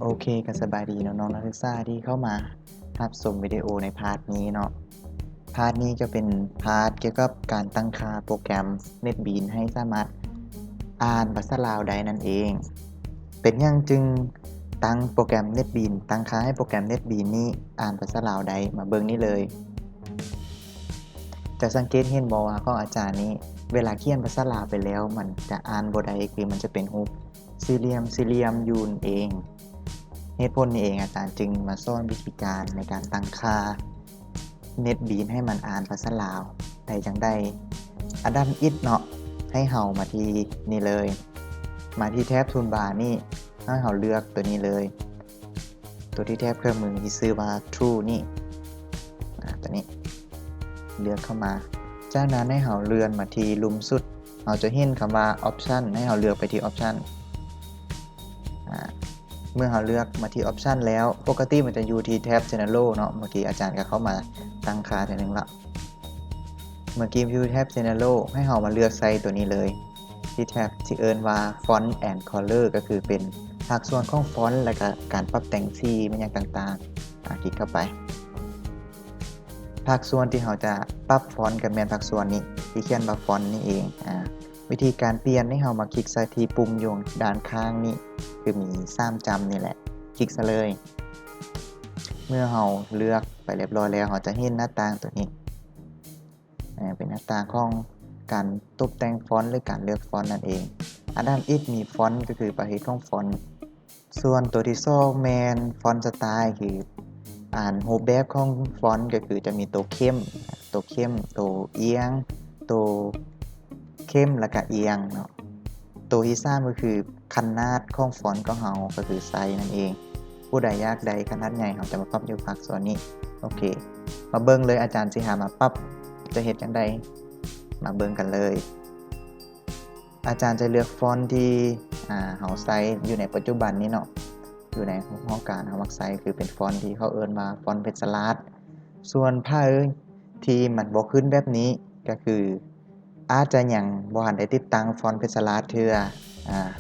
ໂອເຄ ກໍສະບາຍດີນ້ອງໆນັກສຶກສາທີ່ເຂົ້າມາຮັບຊົມວິດີໂອໃນພາດນີ້ເນາະ. ພາດນີ້ຈະເປັນພາດກ່ຽວກັບການຕັ້ງຄ່າໂປຣແກຣມ NetBeans ໃຫ້ສາມາດອ່ານພາສາລາວໄດ້ນັ້ນເອງ. ເປັນຫຍັງຈຶ່ງຕັ້ງໂປຣແກຣມ NetBeans ຕັ້ງຄ່າໃຫ້ໂປຣແກຣມ NetBeans ນີ້ອ່ານພາສາລາວໄດ້? ມາເບິ່ງນີ້ເລີຍ. ຈະສັງເກດເຫັນບໍ່ວ່າຂອງອາຈານນີ້ ເວລາຂຽນພາສາລາວໄປແລ້ວ ມັນຈະອ່ານບໍ່ໄດ້ ຄືມັນຈະເປັນຮູບສີ່ຫຼ່ຽມ ສີ່ຫຼ່ຽມຢູ່ນັ້ນເອງ. ເຫດຜົນນີ້ເອງ ອາຈານຈຶ່ງມາສອນວິທີການໃນການຕັ້ງຄ່າ NetBeans ໃຫ້ມັນອ່ານພາສາລາວໄດ້ຈັ່ງໃດ. ອັນດັບໜຶ່ງເນາະ ໃຫ້ເຮົາມາທີ່ນີ້ເລີຍ ມາທີ່ແຖບທູລບານີ້ ໃຫ້ເຮົາເລືອກຕົວນີ້ເລີຍ ຕົວທີ່ແຖບເຄື່ອງມືທີ່ຊື່ວ່າ Tool ນີ້ ອາ ຕົວນີ້ ເລືອກເຂົ້າມາ. ຈາກນັ້ນໃຫ້ເຮົາເລື່ອນມາທີ່ລຸ່ມສຸດ ເຮົາຈະເຫັນຄຳວ່າ Option ໃຫ້ເຮົາເລືອກໄປທີ່ Option. ອາ ເມື່ອເຮົາເລືອກມາທີ່ Option ແລ້ວ ປົກກະຕິມັນຈະຢູ່ທີ່ແຖບ General ເນາະ. ເມື່ອກີ້ອາຈານກໍເຂົ້າມາຕັ້ງຄ່າເທື່ອໜຶ່ງລະ. ເມື່ອກີ້ຢູ່ແຖບ General ໃຫ້ເຮົາມາເລືອກໃສ່ຕົວນີ້ເລີຍ ທີ່ແທັບທີ່ເອີ້ນວ່າ Font and Color ກໍຄືເປັນພາກສ່ວນຂອງຟອນ ແລະກະການປັບແຕ່ງສີແມ່ນຫຍັງຕ່າງໆ. ອາ ຄລິກເຂົ້າໄປ. ພາກສ່ວນທີ່ເຮົາຈະປັບຟອນກໍແມ່ນພາກສ່ວນນີ້ ທີ່ຂຽນວ່າ Font ນີ້ເອງ. ອາ ວິທີການປ່ຽນໃຫ້ເຮົາມາຄລິກໃສ່ທີ່ປຸ່ມຢູ່ດ້ານຂ້າງນີ້ ຄືມີສາມຈ້ຳນີ້ແຫຼະ ຄລິກໃສ່ເລີຍ. ເມື່ອເຮົາເລືອກໄປຮຽບຮ້ອຍແລ້ວ ເຮົາຈະເຫັນໜ້າຕ່າງຕົວນີ້ ເປັນໜ້າຕ່າງຂອງການຕົບແຕ່ງຟອນ ຫຼື ການເລືອກຟອນນັ້ນເອງ. ອັນດັບໜຶ່ງມີຟອນ ກໍຄືປະເພດຂອງຟອນ. ສ່ວນຕົວທີສອງແມ່ນຟອນສະໄຕລ໌ ຄື ອາ ຮູບແບບຂອງຟອນ ກໍຄືຈະມີໂຕເຂັ້ມ ໂຕເຂັ້ມ ໂຕອຽງ ໂຕເຂັ້ມ ແລ້ວກະອຽງເນາະ. ໂຕທີສາມກໍຄືຂະໜາດຂອງຟອນຂອງເຮົາ ກໍຄືໄຊນັ້ນເອງ. ຜູ້ໃດຢາກໄດ້ຂະໜາດໃຫຍ່ ເຮົາຈະມາປັບຢູ່ພາກສ່ວນນີ້. ໂອເຄ ມາເບິ່ງເລີຍ ອາຈານຊິຫາມາປັບ ຈະເຮັດຈັ່ງໃດ ມາເບິ່ງກັນເລີຍ. ອາຈານຈະເລືອກຟອນທີ່ ອາ ເຮົາໃຊ້ຢູ່ໃນປັດຈຸບັນນີ້ເນາະ ຢູ່ໃນຫ້ອງການເຮົາມັກໃຊ້ ຄືເປັນຟອນທີ່ເຂົາເອີ້ນວ່າຟອນເພັດສະລາດ. ສ່ວນໃຜທີ່ມັນບໍ່ຂຶ້ນແບບນີ້ ກໍຄືອາດຈະຍັງບໍ່ທັນໄດ້ຕິດຕັ້ງຟອນເພັດສະລາດເທື່ອ. ອາ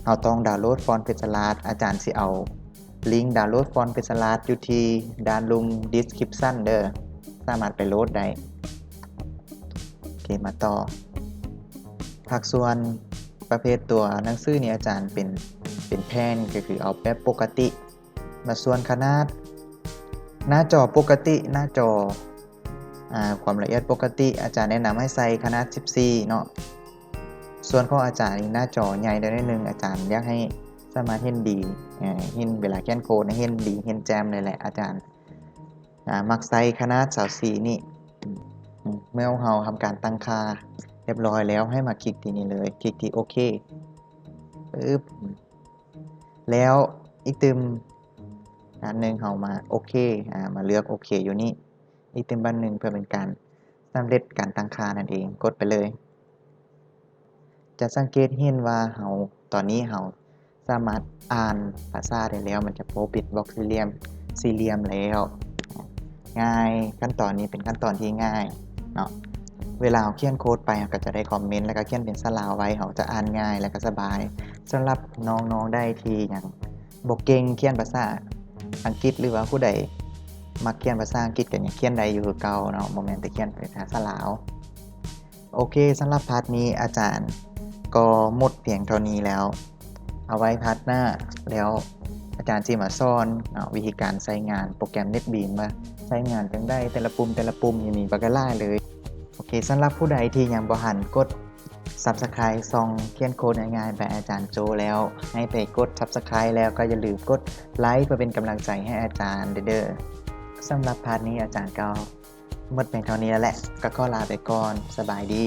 ເຮົາຕ້ອງດາວໂຫຼດຟອນເພັດສະລາດ. ອາຈານຊິເອົາລິງດາວໂຫຼດຟອນເພັດສະລາດຢູ່ທີ່ດ້ານລຸ່ມ description ເດີ ສາມາດໄປໂຫຼດໄດ້. ໂອເຄ ມາຕໍ່. ພາກສ່ວນປະເພດຕົວໜັງສືນີ້ອາຈານເປັນ ເປັນແຜ່ນ ກໍຄືເອົາແບບປົກກະຕິ. ມາສ່ວນຂະໜາດໜ້າຈໍປົກກະຕິ ໜ້າຈໍ ອາ ຄວາມລະອຽດປົກກະຕິ ອາຈານແນະນຳໃຫ້ໃສ່ຂະໜາດສິບສີ່ເນາະ. ສ່ວນຂອງອາຈານນີ້ໜ້າຈໍໃຫຍ່ໄດ້ໜ້ອຍໜຶ່ງ ອາຈານຢາກໃຫ້ສາມາດເຫັນດີ ເຫັນເວລາຂຽນໂຄດໃຫ້ເຫັນດີ ເຫັນແຈ່ມເລີຍແຫຼະ. ອາຈານ ອາ ມັກໃຊ້ຂະໜາດຊາວສີ່ນີ້. ເມື່ອເຮົາທຳການຕັ້ງຄ່າຮຽບຮ້ອຍແລ້ວ ໃຫ້ມາຄລິກທີ່ນີ້ເລີຍ ຄລິກທີ່ໂອເຄ ປຶບ ແລ້ວອີກຕື່ມອັນໜຶ່ງ ເຮົາມາໂອເຄ ອາ ມາເລືອກໂອເຄຢູ່ນີ້ອີກຕື່ມບາດໜຶ່ງ ເພື່ອເປັນການສຳເລັດການຕັ້ງຄ່ານັ້ນເອງ. ກົດໄປເລີຍ. ຈະສັງເກດເຫັນວ່າເຮົາ ຕອນນີ້ເຮົາສາມາດອ່ານພາສາໄດ້ແລ້ວ ມັນຈະໂປະເປັນບລັອກສີ່ຫຼ່ຽມ ສີ່ຫຼ່ຽມແລ້ວ ງ່າຍ. ຂັ້ນຕອນນີ້ເປັນຂັ້ນຕອນທີ່ງ່າຍເນາະ. ເວລາເຮົາຂຽນໂຄດໄປ ເຮົາກໍຈະໄດ້ຄອມເມັນ ແລ້ວກໍຂຽນເປັນພາສາລາວໄວ້ ເຮົາຈະອ່ານງ່າຍ ແລ້ວກໍສະບາຍ. ສຳລັບນ້ອງໆໃດທີ່ຍັງບໍ່ເກັ່ງຂຽນພາສາອັງກິດ ຫຼືວ່າຜູ້ໃດມັກຂຽນພາສາອັງກິດ ກໍຍັງຂຽນໄດ້ຢູ່ຄືເກົ່າເນາະ ບໍ່ແມ່ນແຕ່ຂຽນເປັນພາສາລາວ. ໂອເຄ ສຳລັບພາດນີ້ອາຈານກໍໝົດພຽງເທົ່ານີ້ແລ້ວ. ເອົາໄວ້ພາດໜ້າແລ້ວ ອາຈານຊິມາສອນເນາະ ວິທີການໃຊ້ງານໂປຣແກຣມ NetBeans ວ່າໃຊ້ງານຈັ່ງໃດ ແຕ່ລະປຸ່ມ ແຕ່ລະປຸ່ມ ມີບັກຫຼາຍເລີຍ. ໂອເຄ ສຳລັບຜູ້ໃດທີ່ຍັງບໍ່ທັນກົດ Subscribe ຊ່ອງຂຽນໂຄດງ່າຍໆ by ອາຈານໂຈແລ້ວ ໃຫ້ໄປກົດ Subscribe ແລ້ວກໍຢ່າລືມກົດໄລ ເພື່ອເປັນກຳລັງໃຈໃຫ້ອາຈານເດີ. ສຳລັບພາດນີ້ອາຈານກໍ ໝົດພຽງເທົ່ານີ້ແລ້ວແຫຼະ ກໍຂໍລາໄປກ່ອນ. ສະບາຍດີ.